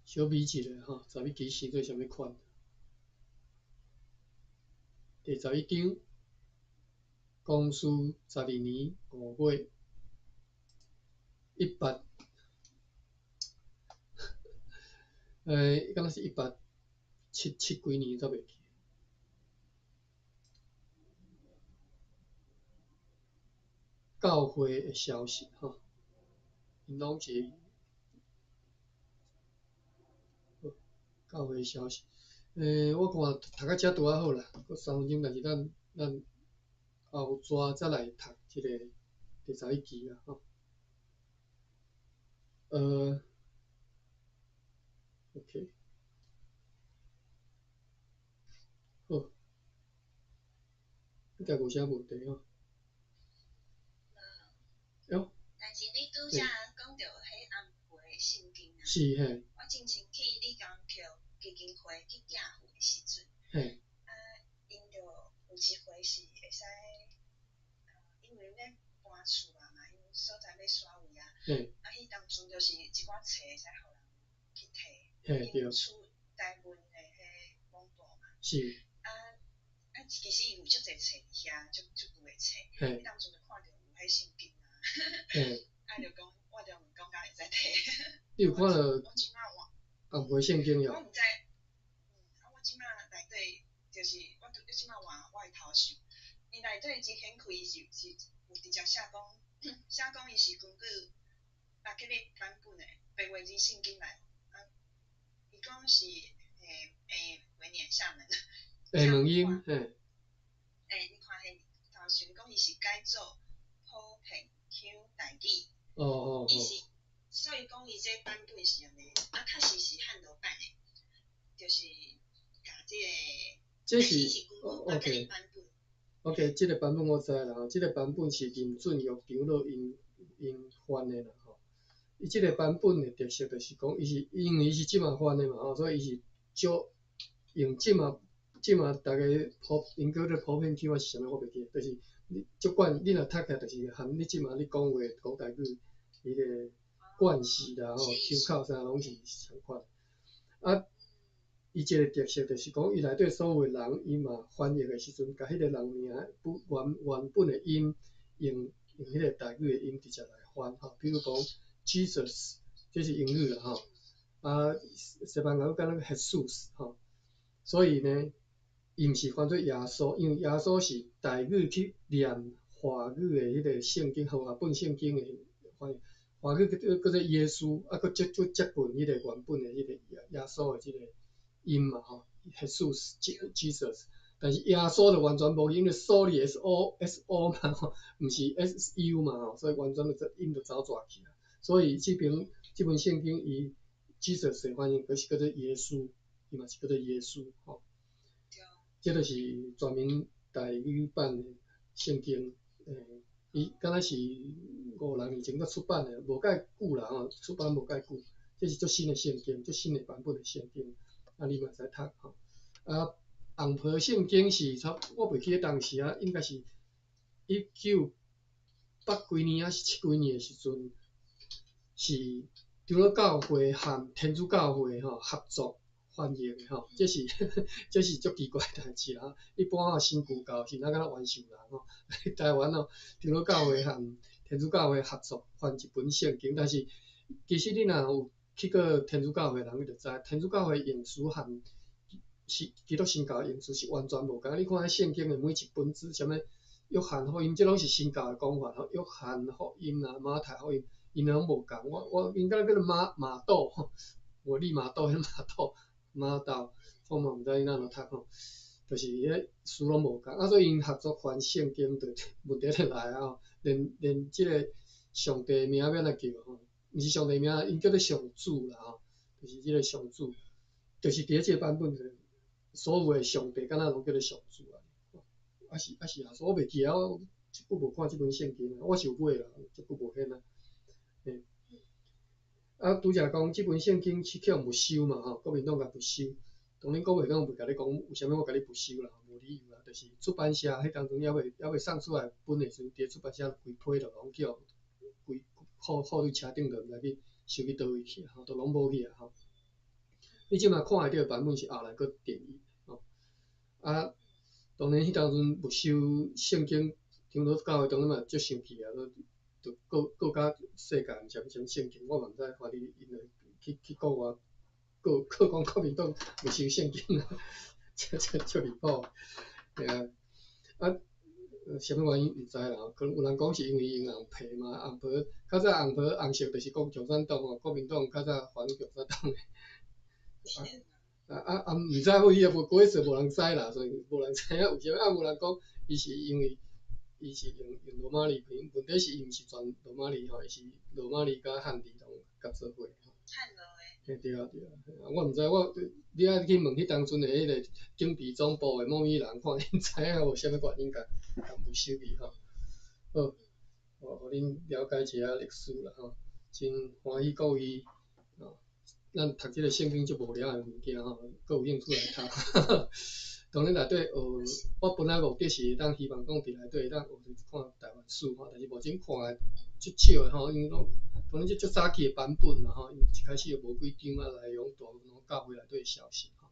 小比一下吼，十一期生做啥物款？第十一章，光绪12年5月，一八，敢若是一八七七幾年才袂記。教會的消息吼，𪜶攏是。教會消息，我看讀到遮拄仔好啦，閣3分鐘，但是咱咱後逝再來讀這个第十一期啦，吼。OK，好，應該無啥問題吼。喲。但是你拄才講著彼安培的聖經啊，是嘿。我之前去李江橋基金會去寄付的時陣，啊，𪜶就有一回是會使，因為欲搬厝啊嘛，𪜶所在欲徙位啊，啊，彼當陣就是一寡冊會使予人去提，𪜶出台文的彼廣播嘛，啊啊，其實伊有足濟冊佇遐，足足舊的冊，彼當陣就看著有彼聖經啊，啊，就講我就問講敢會使提。你有看著我這擺換安培聖經喲？我毋知，啊，我這擺內底就是我拄這擺換我的頭像，伊內底真顯開是是有直接寫講，寫講伊是根據巴克利版本的白話字聖經來，啊，伊講是維尼廈門。廈門音，嘿。你看彼頭像，講伊是改做普遍腔台語。哦哦哦。伊是，所以講伊這版本是按呢，啊，確實是漢羅版的，就是共這個。這是，OK。OK，這个版本我知啦吼，這个版本是林俊玉長老𪜶𪜶翻的啦吼。伊這个版本的特色就是講，伊是因為伊是這馬翻的嘛吼，所以伊是照用這馬這馬逐家普，𪜶叫做普遍腔還是啥物，我袂記得，就是你足慣，你若讀起來就是含你這馬咧講話講台語，彼个慣勢啦吼，腔口啥攏是相款。啊，伊這个特色就是講，伊內底所有人，伊嘛翻譯的時陣，共彼个人名本原原本的音，用用彼个台語的音直接來翻吼。比如講 Jesus，這是英語啦吼，啊，西班牙語敢若 Jesus 吼，所以呢，伊毋是翻做耶穌，因為耶穌是台語去念華語的彼個聖經，和合本聖經的翻譯，華語叫叫做耶穌，啊，閣接接接近彼個原本的彼個耶耶穌的這個音嘛吼，Jesus Jesus，但是耶穌就完全無，因為蘇字 S O S O 嘛吼，毋是 S U 嘛吼，所以完全就音就走轉去啊。所以這邊這本聖經伊 Jesus 的翻譯，閣是叫做耶穌，伊嘛是叫做耶穌吼。這就是全民台語版的聖經，伊敢若是五六年前才出版的，無介久啦吼，出版無介久，這是足新的聖經，足新的版本的聖經，啊，你嘛會使讀吼。啊，紅袍聖經是差，我袂記得當時啊，應該是一九八幾年抑是七幾年的時陣，是長老教會和天主教會吼合作翻譯的吼，這是足奇怪的代誌啦。一般吼新舊教是咱敢若冤仇人吼，台灣吼長老教會和天主教會合作翻一本聖經，但是其實你若有去過天主教會的人，你就知天主教會用詞和是基督新教的用詞是完全無仝。你看彼聖經的每一本子，啥物約翰福音，這攏是新教的講法吼，約翰福音啦、馬太福音，𪜶攏無仝。我𪜶敢若叫做馬馬竇，無利瑪竇彼馬竇馬竇，我嘛毋知𪜶按怎讀吼，就是彼詞攏無仝。啊，所以𪜶合作翻聖經，就問題就來啊吼，連這個上帝名欲按怎叫吼，毋是上帝名，𪜶叫做上主啦吼，就是這個上主，就是佇咧這個版本，所有的上帝敢若攏叫做上主啊，抑是啊，所以我袂記啊，我這久無看這本聖經啊，我是有買啦，這久無現啊，嘿。啊，拄才講這本聖經去予沒收嘛吼，國民黨共沒收，當然國民黨袂共你講為啥物我共你沒收啦，無理由啦，就是出版社彼當陣猶未送出來本的時陣，佇咧出版社規批就攏叫規放放佇車頂，就毋知去收去佗位去啊，吼，都攏無去啊吼。你這馬看會著的版本是後來閣電印吼。啊，當然彼當陣沒收聖經，長老教會當然嘛足生氣啊，就告告甲世界毋是啥物聖經，我嘛毋知，反正𪜶就去國外告告講國民黨沒收聖經啊，這足離譜，對啊，啊，啥物原因毋知啦，可能有人講是因為用紅皮嘛，紅袍較早紅袍紅色就是講共產黨吼，國民黨較早反共產黨的。啊，毋知伊也無解釋，無人知啦，所以無人知影為啥物。啊，有人講伊是因為伊是用羅馬字拼，問題是伊毋是全羅馬字吼，伊是羅馬字佮漢字攏合做伙。漢羅的。嘿對啊對啊，我毋知我你愛去問彼當陣的彼個警備總部的某物人，看𪜶知影有啥物原因共沒收去吼。好，予恁了解一下歷史啦吼，真歡喜各位吼。咱讀這個聖經足無聊的物件吼，閣有興趣來讀。當然內底學，我本來目的是會當希望講佇內底會當學著一寡台灣史吼，但是目前看的足少的吼，因為攏當然這足早期的版本啦吼，因為一開始就無幾張啊，內容大部分攏教會內底的消息吼。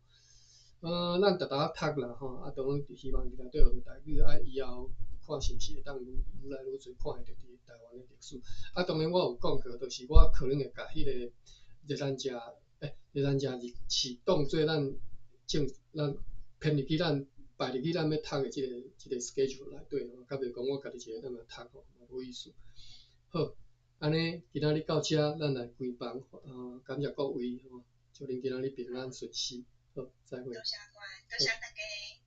咱逐逐讀啦吼，啊，當然希望佇內底學著台語，啊，以後看是毋是會當愈愈來愈濟看會著佇台灣的歷史。啊，當然我有講過，就是我可能會共彼個熱蘭遮，熱蘭遮日是當做咱正咱編入去咱擺入去咱欲讀的這個 schedule 內底吼，較袂講我家己一個踮遐讀吼，無意思。好，按呢今仔日到遮，咱來關房，感謝各位吼，祝恁今仔日平安順遂。好，再會。多謝關，多謝大家。